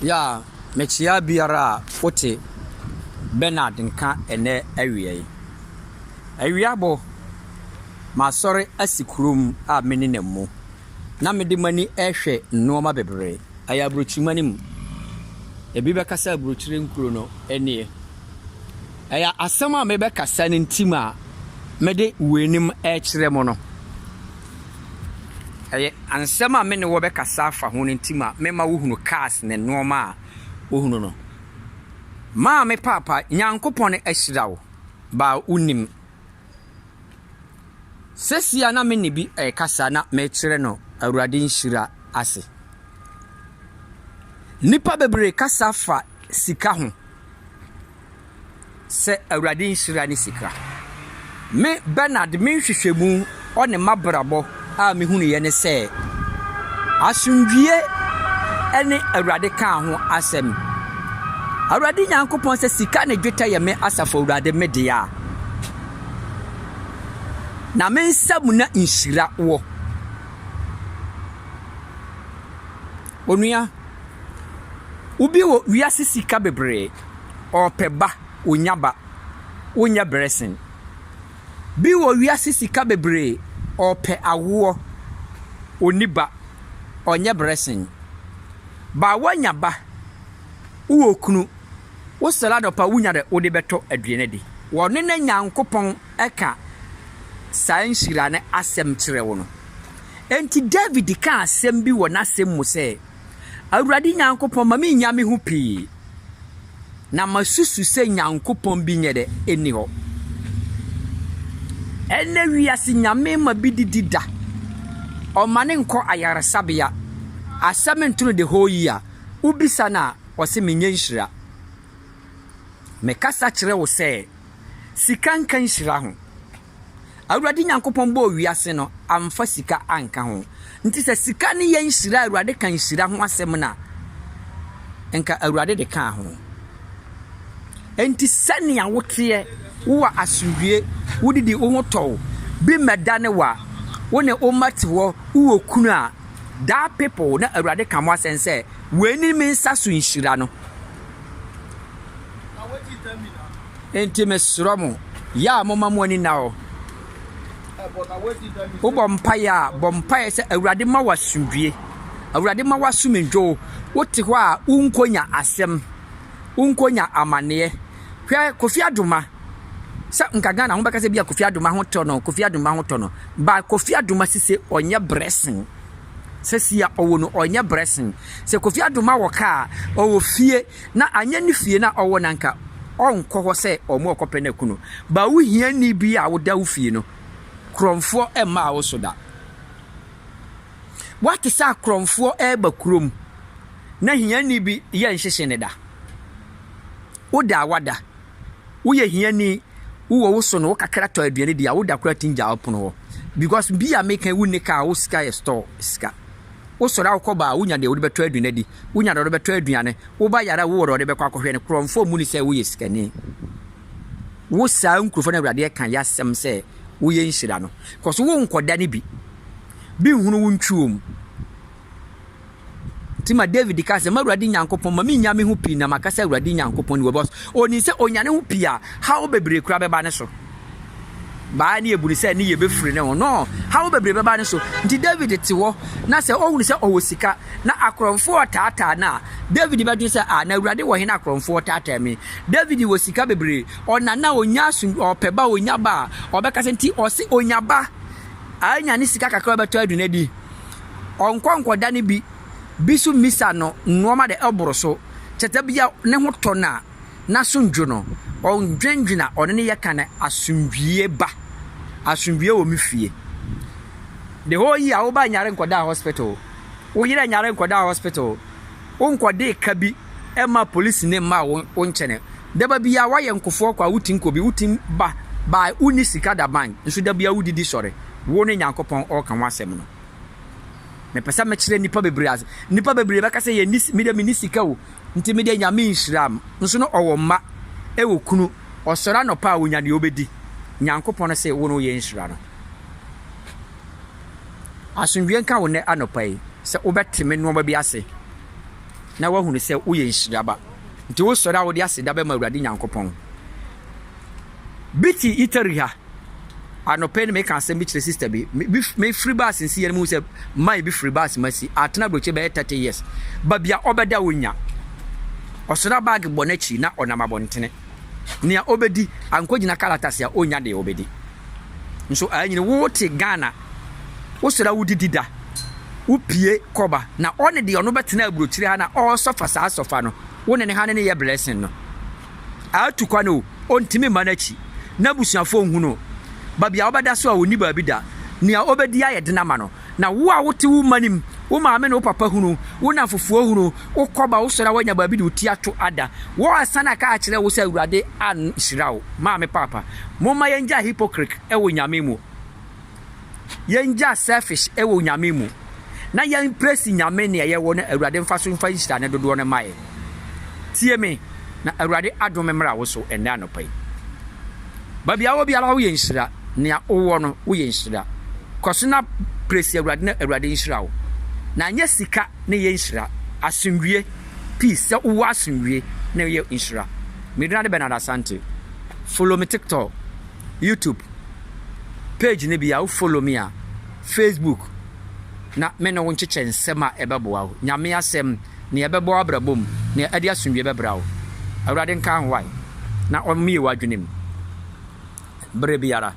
Ya, mekyea biara a wote Bernard nka ɛnnɛ awia yi. Awiabɔ, masɔre asi kurom a me nenam mu, na mede m'ani rehwɛ nnoɔma bebree. Ɛyɛ aburokyiman mu. Ebi bɛka sɛ aburokyire nkuro no nie. Ɛyɛ asɛm a mebɛkasa no nti ma mede weinom rekyerɛ mo no. Ɛyɛ nsɛm a me ne wo bɛkasa afa ho no nti ma mema wohunu cars ne nnoɔma a wohunu no. Maame paapa, Nyankopɔn ahyira wo, baa wonim. Sesia na me ne bi rekasa na mekyerɛ no Awurade nhyira ase. Nnipa bebree kasa fa sika ho. sɛ Awurade nhyira ne sika. Me Bernard me nhwehwɛmu ɔne m'abrabɔ a mehunuiɛ ne sɛ asomdwie ne Awurade kaa ho asɛm. Awurade Nyankopɔn sɛ sika ne dwetɛ yɛ me asafo Awurade me dea. Na me nsa mu na nhyira wɔ. Onua, obi wɔ wiase sika bebree. Ɔɔpɛ ba, onya ba, wonyɛ brɛsen. Bi wɔ wiase sika bebree, ɔɔpɛ awoɔ, onni ba, ɔnyɛ brɛsen. Ba woanya ba, wowɔ kunu, wo sɔre anɔpa wonya dɛ wode bɛtɔ aduane adi. Wɔne na Nyankopɔn ka saa nhyira no asɛm kyerɛ wo no. Enti David kaa asɛm bi wɔ n'asɛm mu sɛ, Awurade Nyankopɔn ma minnya me ho pii, na masusu sɛ Nyankopɔn bi nyɛ dɛ nni hɔ. Ɛnnɛ wiase nyame ma bi didi da, ɔma ne nkɔ ayaresabea, asɛm nto no the whole year, wobisa no a, ɔse menyɛ nhyira. Mekasa kyerɛ wo sɛ, sika nka nhyira ho. Awurade Nyankopɔn bɔɔ wiase no, amfa sika anka ho. Nti sɛ sika ne yɛ nhyira a Awurade ka nhyira ho asɛm no a, nka Awurade de kaa ho. Enti sɛnea woteɛ, wowɔ asomdwie, wodidi, wo ho tɔ wo, bi mmɛdane wo a, wo ne wo mma te hɔ, wowɔ kunu a, that people na Awurade ka mo asɛm sɛ, wei ne me nsa so nhyira no. Enti mesrɛ mo, yɛ a momma mo ani nna hɔ. Wobɔ mpaeɛ a, bɔ mpaeɛ sɛ Awurade ma wo asomdwie. Awurade ma w'asom ndwo wo. Wote hɔ a, wonkɔnya asɛm. Wonkɔnya amanneɛ. Hwɛ Kofi Adoma. Sɛ nka Ghana ho bɛka sɛ bia Kofi Adoma ho tɔ no, Kofi Adoma ho tɔ no. Ba Kofi Adoma sise ɔnyɛ brɛsen. Sɛ si a ɔwɔ no ɔnyɛ brɛsen. Sɛ Kofi Adoma wɔ kaa, ɔwɔ fie, na anyɛ ne fie na ɔwɔ na nka ɔnkɔ hɔ sɛ ɔmo ɔkɔpɛ no aku no. Ba wo hiani bi a woda wo fie no, korɔmfoɔ mmaa wo so da. Woate sɛ akorɔmfoɔ ɛreba kurom na hiani bi yɛ nhyehye ne da. Woda a wada. Woyɛ hiani, wowɔ wo so no wo kakra tɔ aduane di a woda koraa tim gya wo pono hɔ. Because bi a meka wonni kaa wo sika yɛ store sika. Wosɔre a wokɔ baa wonya deɛ wode bɛtɔ aduane adi, wonya deɛ wode bɛtɔ aduane, wo ba yare a wowɔ deɛ wode bɛkɔ akɔhwɛ no, korɔmfoɔ mmu no sɛ woyɛ sikani. Wo saa nkurɔfoɔ no Awurade ɛka yasɛm sɛ woyɛ nhyira no, kɔso wo nkɔda no bi, bi nhunu wo ntwuo mu. Nti ma David ka sɛ, M'Awurade Nyankopɔn, ma minnya me ho pii na maka sɛ Awurade Nyankopɔn ni wɔ. Because onim sɛ onya ne ho pii a, haw bebree koraa bɛba ne so. Baa ne ebu ne sɛ ne yɛ bɛfiri ne ho. No, haw bebree bɛba ne so. Nti David te hɔ na sɛ ohunu sɛ ɔwɔ sika na akorɔmfoɔ taataa no a, David bɛdwene sɛ, ah, na Awurade wɔ he na akorɔmfoɔ taataa me? David wɔ sika bebree. Ɔna na onya asom, ɔpɛ ba, onya ba a, ɔbɛka sɛ nti ɔse onya ba a, anya ne sika kakra ɔbɛtɔ aduane adi. Ɔnkɔ nkɔda no bi, bi so mmisa no nnoɔma de ɛboro so, kyɛtɛ bia ne ho tɔ no a, n'aso ndwo no, ɔndwendwen a ɔne no yɛ ka no asomdwie ba, asomdwie wɔ me fie. The whole year wo ba nyare nkɔdaa hospital, wo yerɛ nyare nkɔdaa hospital, wo nkɔdee ka bi ɛma polisi ne mmaa wo wo nkyɛne. Daba bia woayɛ nkofoɔ kɔ a wotim kɔ bi, wotim ba, ba wonni sika da bank, nso da bia wodidi sɔre, wo ne Nyankopɔn ɔɔka ho asɛm no. Mepɛ sɛ mekyerɛ nnipa bebree ase. Nnipa bebree bɛka sɛ yɛnni me deɛ menni sika o, nti me deɛ Nyame nhyira m. Nso no ɔwɔ mma, ɛwɔ kunu, ɔsɔre anɔpa a ɔnya deɛ ɔbɛdi. Nyankopɔn se wo ne woyɛ nhyira no. Asomdwie nka wo nnɛ anɔpa yi sɛ wobɛte me nnoɔma bi ase. Na woahunu sɛ woyɛ nhyira ba. Nti wosɔre a wode aseda bɛma Awurade Nyankopɔn. Bi te Italy ha. Anɔpa yi na meka asɛm bi kyerɛ sister bi. Mefiri baase nsi yɛn mu sɛ man bi firi baase ma si. Atena aburokyi bɛyɛ 30 years. Baabi a ɔbɛda onya. Ɔsora baage bɔ n'akyi na ɔnam abɔntene. Nea ɔbɛdi ankɔgyina kalatase a ɔnya deɛ ɔbɛdi. Nso anyini wo te Ghana. Wosɔre a wodidi da. Wopie kɔba na ɔne deɛ ɔno bɛtena aburokyire ha na ɔresɔfa saa sɔfa no. Wo ne ne ha ne ne yɛ blessing no. Atu kwan o, ɔntumi mma n'akyi. N'abusuafoɔ nhu no. Baabi a ɔbɛda so a ɔnni baabi da. Nea ɔbɛdi ayɛ den ama no. Na wo a wote wo mma no mu, wo maame ne wo papa hunu, wo nnamfofoɔ hunu, wokɔba, wosɔre a woanya baabi de wo ti ato ada. Wɔasan aka akyerɛ wo sɛ Awurade anhyira wo. Maame, paapa, momma yɛngyae hypocrite wɔ Nyame mu. Yɛngyaa selfish wɔ Nyame mu na yɛn praise Nyame nea yɛwɔ no Awurade mfa so mfa nhyira ne dodoɔ no ma yɛn. Tie me na Awurade adom mmra wo so ɛnnɛ anɔpa yi. Baabi a wɔ biara woyɛ nhyira, nea wowɔ no woyɛ nhyira. Kɔ so na praise Awurade na Awurade nhyira wo. Na anyɛ sika na ɛyɛ nhyira, asomdwie, peace, sɛ wowɔ asomdwie na ɛyɛ nhyira. Medina de Bernard Asante. Follow me TikTok. YouTube page no bi a wo follow me a, Facebook na me ne wo nkyekyɛ nsɛm a ɛbɛboa wo. Nyame asɛm, nea ɛbɛbɔ w'abrabɔ mu, nea ɛde asomdwie bɛbra wo. Awurade nka ho wae na ɔmmue w'adwene mu berɛ biara.